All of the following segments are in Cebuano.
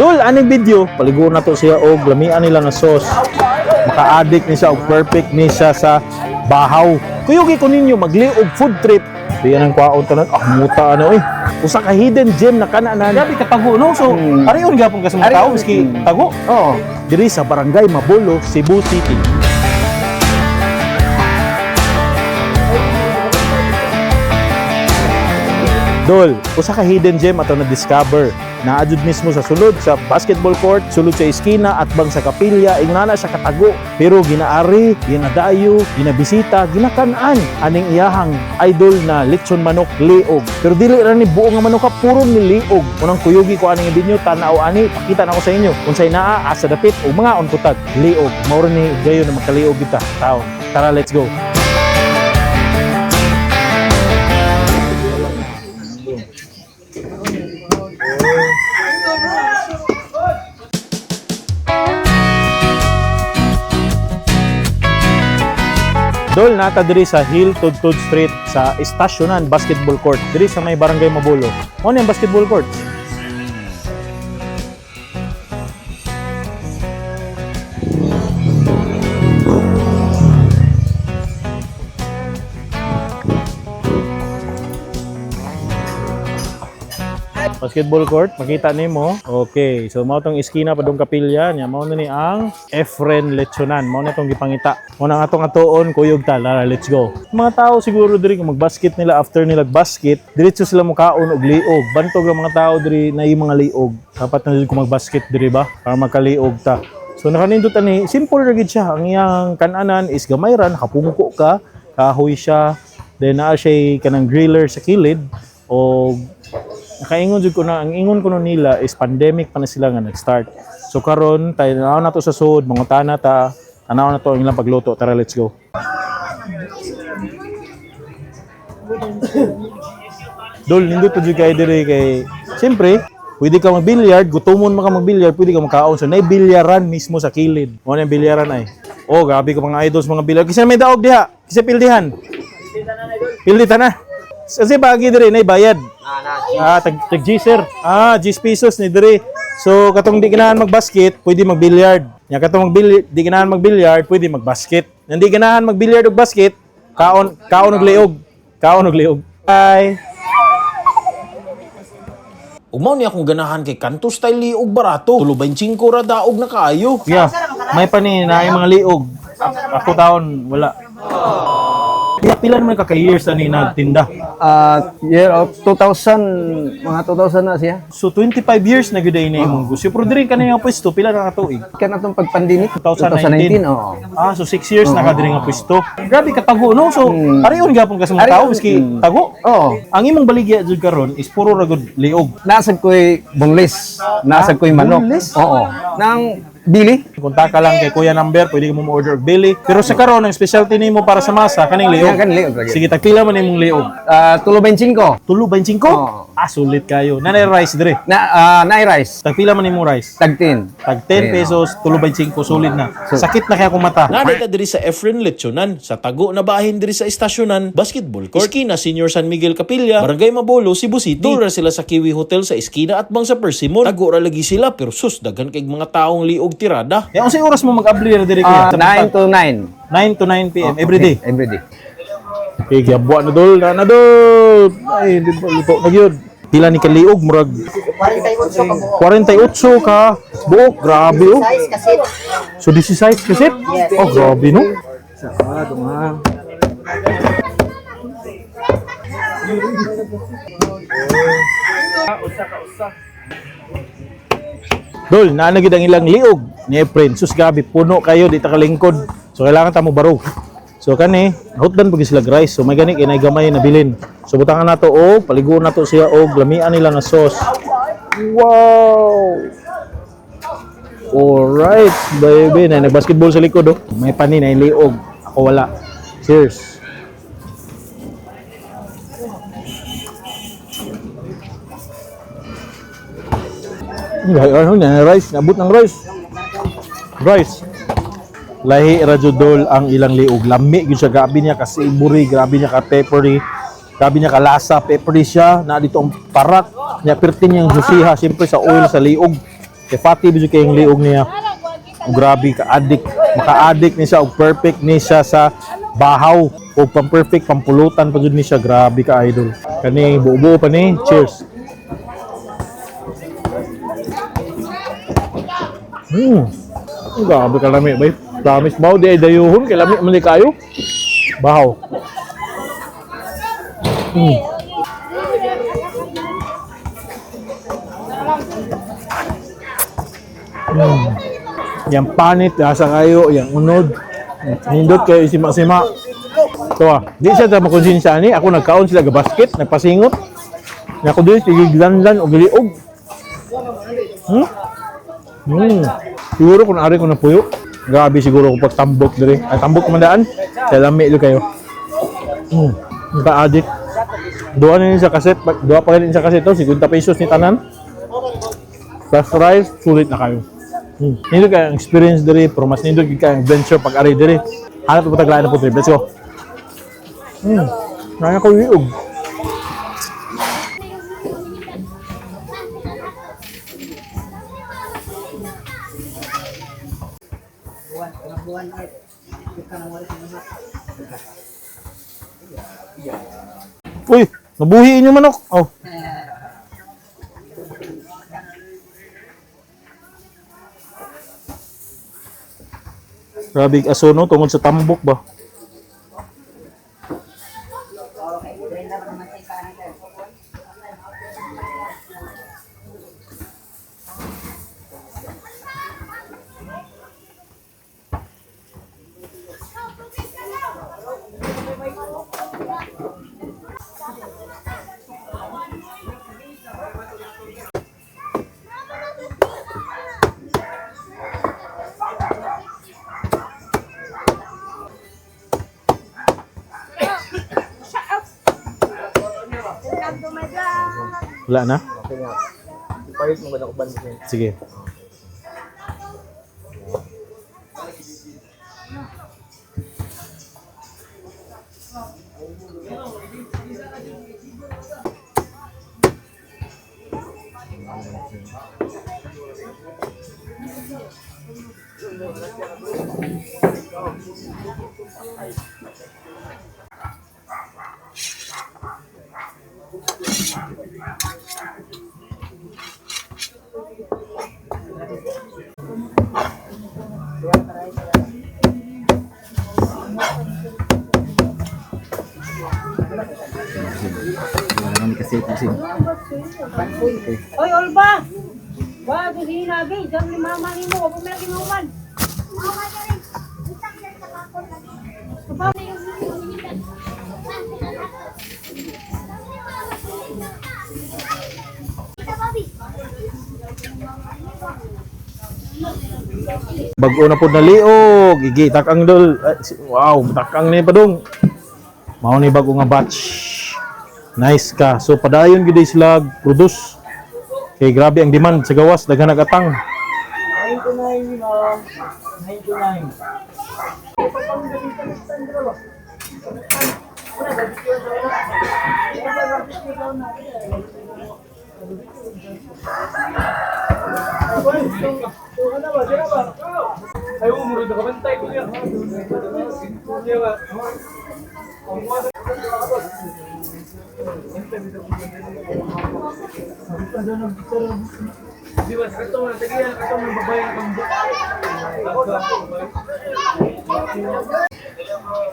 Dol, aning video, paliguon na to siya og lamian nila nga sauce. Maka-addict ni siya og perfect ni siya sa bahaw. Kuyugi ko ninyo magliog food trip. Diyan ang kwaon tanan. Ah, muta ano eh. Usa ka hidden gem na kananan. Grabe ka tago no. So, arion gyapon ka sa mga tao miski tago. Oo. Diri sa Barangay Mabolo, Cebu City. Dol, usa ka hidden gem ato na discover. Naa jud mismo sa sulod sa basketball court, sulod sa eskina at bang sa kapilya, ingana siya katago. Pero ginaari, ginadayo, ginabisita, ginakan-an aning iyahang idol na litson manok liog. Pero dili ra ni buo nga manok ha, puro ni liog. Unang kuyugi ko aning video, tan-aw ani, pakita na ko sa inyo unsay naa asa dapit o mga onputag liog. Mao ra ni gayon na makaliog kita taon. Tara, let's go. Dol, nata diri sa Hill Tudtud Street sa Estasyonan Basketball Court diri sa may Barangay Mabolo. Mao ni ang basketball court. Basketball court, makita nimo. Okay, so mao tong iskina padung kapilya nya, mao na ni ang Efren Lechonan. Mao na tong gipangita. Mao na atong atuon kuyog ta. Lara, let's go. Mga tao siguro diri kung magbasket nila after nila basket, diretso sila mukaon og liog. Bantog ang mga tao diri na yung mga liog. Dapat na jud kung magbasket diri ba para makaliog ta. So nakanindot ani, simple ra gid siya. Ang iyang kananan is gamay ra, nakapungko ka, kahoy siya. Then naa siya kanang griller sa kilid o nakaingon jud ko na ang ingon ko no nila is pandemic pa na sila nga nag-start. So karon tayo tanaw na to sa sud, mangutana ta, tanaw na to ang ilang pagluto. Tara, let's go. Dol, nindot jud kay diri kay siyempre, pwede ka mag-billiard, gutomon man ka mag-billiard, pwede ka makaon. So, nay bilyaran mismo sa kilid. Mo na yung bilyaran ay. Oh, grabe ka mga idols mga billiard. Kisa may daog diha. Kisa pildihan. Pildi ta na. Kasi bagi diri nay bayad. Ah, tag, tag G sir. Ah, G pesos ni diri. So katong di ganahan magbasket, pwede magbilliard. Nya katong magbilliard, di ganahan magbilliard, pwede magbasket. Nya di ganahan magbilliard og basket, kaon kaon og liog. Kaon og liog. Bye. Ug mao ni akong ganahan kay kanto style liog barato. Tulo 25 ra daog na kaayo. Yeah, may pani na yung mga liog. Ako taon wala. Pila pila naman ka ka years ani nagtinda. Ah, year of 2000, mga 2000 na siya. So 25 years na gyud na imong gusto. Pero diri ka na yung pwesto, pila na ka tuig? Kana tong pag-pandemic, 2019. 2019, oo. Ah, so 6 years na ka diri nga pwesto. Grabe ka tago no. So arion gyapon ka sa mga tao Arion. miski tago. Oo. Ang imong baligya jud karon is puro ra gud liog. Nasag ko'y boneless, nasag ko'y manok. Boneless? Oo. Nang bili, Kontak ka lang kay Kuya Number, pwede ka mo order og bili. Pero sa karon ang specialty nimo para sa masa kaning liog. Yan, kaning liog lagi. Sige, tagpila man imong liog? Ah, tulo 25. Tulo 25? Oo. Ah, sulit kayo. Nanay rice dire. Na naay rice, Tagpila man imong rice? tag 10. Tag 10 pesos, tulo 25, sulit na. Sakit na kaya kung mata. Naa ta diri sa Efren Lechonan sa tago na bahin diri sa estasyonan basketball court. Iskina Senior San Miguel Capilla, Barangay Mabolo, Cebu City. Dura sila sa Kiwi Hotel sa iskina at bang sa Persimon. Tago ra lagi sila pero sus daghan kay mga taong liog tirada. Ya, unsay oras mo mag-abli ra diri kuya? Ah, 9 to 9. 9 to 9 PM every day. Every day. Okay, giabwa na dol, na na dol. Ay, di ba luto na gyud. Pila ni kaliog murag 48 ka buok, grabe oh. Size kasi. So this is size kasit? Oh, grabe no. Dol, naa na gyud ang ilang liog ni Efren. Sus grabe, puno kayo di ta kalingkod. So kailangan ta mo barog. So kani, hotdan pag sila rice. So may gani kay gamay na bilin. So butangan nato og paliguon nato siya og lamian nila nga sauce. Wow! Alright, baby. Na nagbasketball sa likod oh. May pani na liog. Ako wala. Cheers. Ay, ano na rice, nabot ng rice. Rice. Lahi ra jud dol ang ilang liog. Lami gyud siya, grabe niya ka savory, grabe niya ka peppery, grabe niya ka lasa, peppery siya. Na dito ang parak, niya perti niyang susiha siyempre sa oil sa liog. Kay fatty bisyo kay ang liog niya. Ug grabe ka addict. Maka-addict ni siya og perfect ni siya sa bahaw og pang perfect pampulutan pa jud ni siya. Grabe ka, idol. Kani buo-buo pa ni. Cheers. Grabe ka lami, bay. Promise mo, di ay dayuhon kay lami man di kayo. Bahaw. Yang panit, asa kayo, yang unod. Nindot kayo sima-sima. Ito ah, di siya ta makonsensya ni. Ako nagkaon sila gabasket, nagpasingot. Ako din, sige glanlan o giliog. Siguro kung ari ko na puyo. Grabe siguro kung pagtambok diri. Ay, tambok man daan. Kaya lami do kayo. Naka-addict. Duha na ni sa kaset. Duha pa rin sa kaset to. 50 pesos ni tanan. Plus rice, sulit na kayo. Nindot kayo ang experience diri, pero mas nindot gyud kayo ang adventure pag ari diri. Hanap po taglaan na po trip. Let's go. Naya ko liog. Uy, nabuhi inyo manok. Oh. Grabe aso no, tungod sa tambok ba? Wala na? Ipalit mo ba na uban mo? Sige. Wala naman kasi kasi. Oy, Olba! Wa, di hinabi. Diyan ni mama ni mo. Huwag mo na ginuman. Bago na po na liog. Igi, takang dol. Ay, wow, takang ni padung. Mao ni bago nga batch. Nice ka. So padayon gyud sila produce. Kay grabe ang demand sa gawas, daghan agatang. 9 to 9, ma'am. 9 to 9.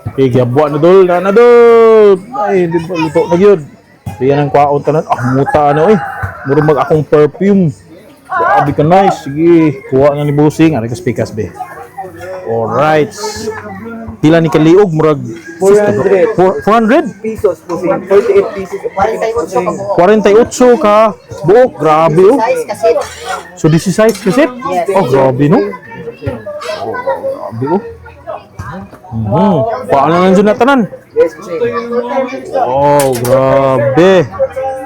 Okay, giabwa na dol, na na dol. Ay, di ba luto na gyud. Diyan ang kwaon tanan. Ah, muta ano eh. Muro mag akong perfume. Grabe ka nice. Sige, kuha na ni Busing. Ari ka speakers be. Alright. Pila ni kaliog murag 400. 400? Pesos po sing 48 pieces. 48 ka buok. Grabe oh. Size kasi. So this is size kasit? Oh, grabe no. Oh, grabe oh. Paano lang dyan na tanan? Yes, po sing. Oh, grabe.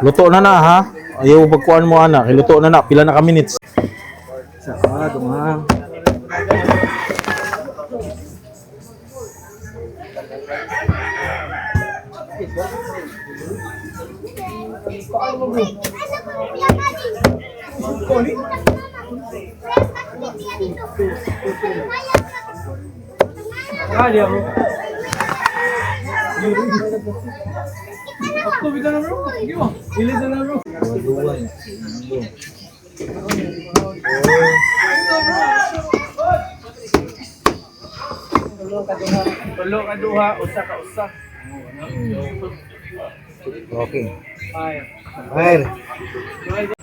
Luto na na ha. Ayaw pagkuan mo ana, kay luto na na pila na ka minutes. Sa ah, dumang. Ah, di ako. Ako bitaw na, bro. Sige mo. Ilis na, bro. Duwa. Tulo ka duha, usa ka usa. Okay. Fire. Fire.